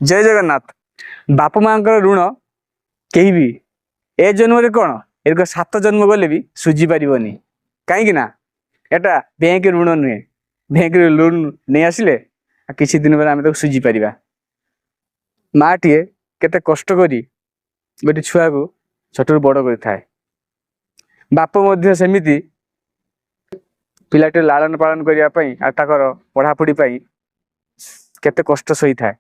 ଜୟ ଜଗନ୍ନାଥ। ବାପା ମାଆଙ୍କର ଋଣ କେହି ବି ଏ ଜନ୍ମରେ କ'ଣ, ଏରକ 7 ଜନ୍ମ ଗଲେ ବି ସୁଝି ପାରିବନି। କାହିଁକି ନା ଏଟା ବ୍ୟାଙ୍କ ଋଣ ନୁହେଁ। ବ୍ୟାଙ୍କରେ ଲୋନ୍ ନେଇ ଆସିଲେ ଆଉ କିଛି ଦିନ ପରେ ଆମେ ତାକୁ ସୁଝି ପାରିବା। ମାଆଟିଏ କେତେ କଷ୍ଟ କରି ଗୋଟେ ଛୁଆକୁ ଛୋଟରୁ ବଡ଼ କରିଥାଏ। ବାପ ମଧ୍ୟ ସେମିତି ପିଲାଟିର ଲାଳନ ପାଳନ କରିବା ପାଇଁ ଆଉ ତାଙ୍କର ପଢ଼ାପଢ଼ି ପାଇଁ କେତେ କଷ୍ଟ ସହିଥାଏ।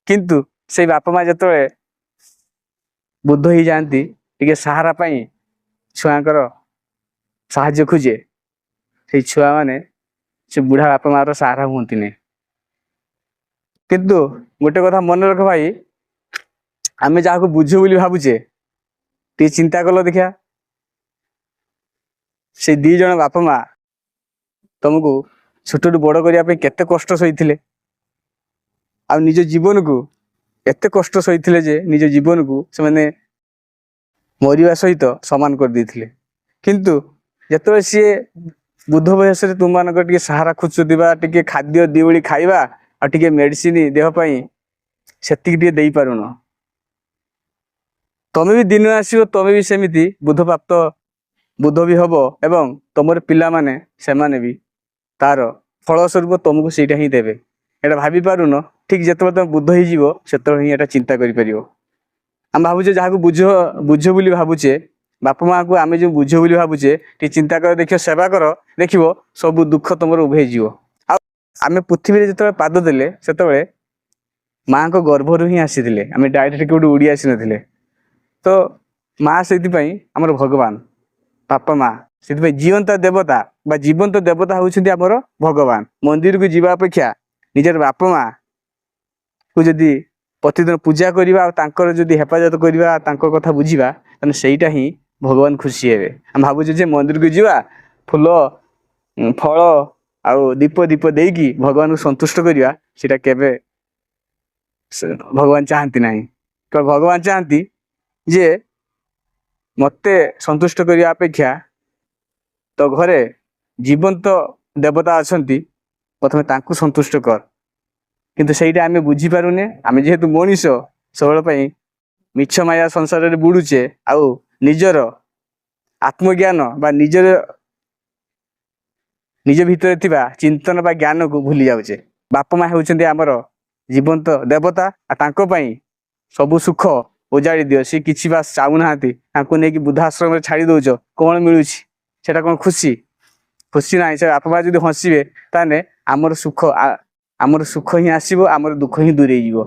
କିନ୍ତୁ ସେଇ ବାପା ମା ଯେତେବେଳେ ବୃଦ୍ଧ ହେଇଯାଆନ୍ତି, ଟିକେ ସାହାରା ପାଇଁ ଛୁଆଙ୍କର ସାହାଯ୍ୟ ଖୋଜେ, ସେଇ ଛୁଆମାନେ ସେ ବୁଢ଼ା ବାପା ମାର ସାହାରା ହୁଅନ୍ତିନି। କିନ୍ତୁ ଗୋଟେ କଥା ମନେ ରଖ ଭାଇ, ଆମେ ଯାହାକୁ ବୁଝୁ ବୋଲି ଭାବୁଛେ, ଟିକେ ଚିନ୍ତା କଲ ଦେଖିଆ, ସେଇ 2 ଜଣ ବାପା ମା ତମକୁ ଛୋଟରୁ ବଡ଼ କରିବା ପାଇଁ କେତେ କଷ୍ଟ ସହିଥିଲେ, ଆଉ ନିଜ ଜୀବନକୁ ଏତେ କଷ୍ଟ ସହିଥିଲେ ଯେ ନିଜ ଜୀବନକୁ ସେମାନେ ମରିବା ସହିତ ସମାନ କରିଦେଇଥିଲେ। କିନ୍ତୁ ଯେତେବେଳେ ସିଏ ବୃଦ୍ଧ ବୟସରେ ତୁମମାନଙ୍କର ଟିକେ ସାହାରା ଖୋଜୁଛନ୍ତି ବା ଟିକେ ଖାଦ୍ୟ 2 ଓଳି ଖାଇବା ଆଉ ଟିକେ ମେଡିସିନ ଦେହ ପାଇଁ, ସେତିକି ଟିକେ ଦେଇପାରୁନ। ତମେ ବି ଦିନ ଆସିବ, ତମେ ବି ସେମିତି ବୁଦ୍ଧପ୍ରାପ୍ତ ବୁଦ୍ଧ ବି ହବ ଏବଂ ତମର ପିଲାମାନେ ସେମାନେ ବି ତାର ଫଳସ୍ୱରୂପ ତମକୁ ସେଇଟା ହିଁ ଦେବେ। ଏଇଟା ଭାବି ପାରୁନ। ଠିକ ଯେତେବେଳେ ତମେ ବୁଦ୍ଧ ହେଇଯିବ, ସେତେବେଳେ ହିଁ ଏଇଟା ଚିନ୍ତା କରିପାରିବ। ଆମେ ଭାବୁଛେ ଯାହାକୁ ବୁଝ ବୁଝ ବୋଲି ଭାବୁଛେ, ବାପା ମାଆକୁ ଆମେ ଯୋଉ ବୁଝ ବୋଲି ଭାବୁଛେ, ଟିକେ ଚିନ୍ତା କର ଦେଖିବ, ସେବା କର ଦେଖିବ, ସବୁ ଦୁଃଖ ତମର ଉଭେଇଯିବ। ଆଉ ଆମେ ପୃଥିବୀରେ ଯେତେବେଳେ ପାଦ ଦେଲେ, ସେତେବେଳେ ମାଆଙ୍କ ଗର୍ଭରୁ ହିଁ ଆସିଥିଲେ। ଆମେ ଡାଇରେକ୍ଟ କେଉଁଠୁ ଉଡ଼ି ଆସିନଥିଲେ। ତ ମା ସେଇଥିପାଇଁ ଆମର ଭଗବାନ, ବାପା ମା ସେଥିପାଇଁ ଜୀବନ୍ତ ଦେବତା ବା ଜୀବନ୍ତ ଦେବତା ହେଉଛନ୍ତି ଆମର ଭଗବାନ। ମନ୍ଦିରକୁ ଯିବା ଅପେକ୍ଷା ନିଜର ବାପା ମା କୁ ଯଦି ପ୍ରତିଦିନ ପୂଜା କରିବା ଆଉ ତାଙ୍କର ଯଦି ହେଫାଜତ କରିବା, ତାଙ୍କ କଥା ବୁଝିବା, ତାହେଲେ ସେଇଟା ହିଁ ଭଗବାନ ଖୁସି ହେବେ। ଆମେ ଭାବୁଛେ ଯେ ମନ୍ଦିରକୁ ଯିବା, ଫୁଲ ଫଳ ଆଉ ଦୀପ ଦୀପ ଦେଇକି ଭଗବାନଙ୍କୁ ସନ୍ତୁଷ୍ଟ କରିବା, ସେଇଟା କେବେ ଭଗବାନ ଚାହାନ୍ତି ନାହିଁ। କେବଳ ଭଗବାନ ଚାହାନ୍ତି ଯେ ମତେ ସନ୍ତୁଷ୍ଟ କରିବା ଅପେକ୍ଷା ତୋ ଘରେ ଜୀବନ୍ତ ଦେବତା ଅଛନ୍ତି, ପ୍ରଥମେ ତାଙ୍କୁ ସନ୍ତୁଷ୍ଟ କର। କିନ୍ତୁ ସେଇଟା ଆମେ ବୁଝିପାରୁନେ। ଆମେ ଯେହେତୁ ମଣିଷ, ସବୁବେଳେ ପାଇଁ ମିଛ ମାୟା ସଂସାରରେ ବୁଡୁଛେ ଆଉ ନିଜର ଆତ୍ମଜ୍ଞାନ ବା ନିଜର ନିଜ ଭିତରେ ଥିବା ଚିନ୍ତନ ବା ଜ୍ଞାନକୁ ଭୁଲି ଯାଉଛେ। ବାପା ମା ହେଉଛନ୍ତି ଆମର ଜୀବନ୍ତ ଦେବତା, ଆଉ ତାଙ୍କ ପାଇଁ ସବୁ ସୁଖ ଉଜାଡ଼ି ଦିଅ। ସେ କିଛି ବାସ୍ ଚାହୁଁନାହାନ୍ତି। ତାଙ୍କୁ ନେଇକି ବୃଦ୍ଧାଶ୍ରମରେ ଛାଡ଼ି ଦଉଛ, କଣ ମିଳୁଛି? ସେଟା କଣ ଖୁସି? ଖୁସି ନାହିଁ। ସେ ବାପା ମା ଯଦି ହସିବେ, ତାହେଲେ ଆମର ସୁଖ ହିଁ ଆସିବ, ଆମର ଦୁଃଖ ହିଁ ଦୂରେଇ ଯିବ।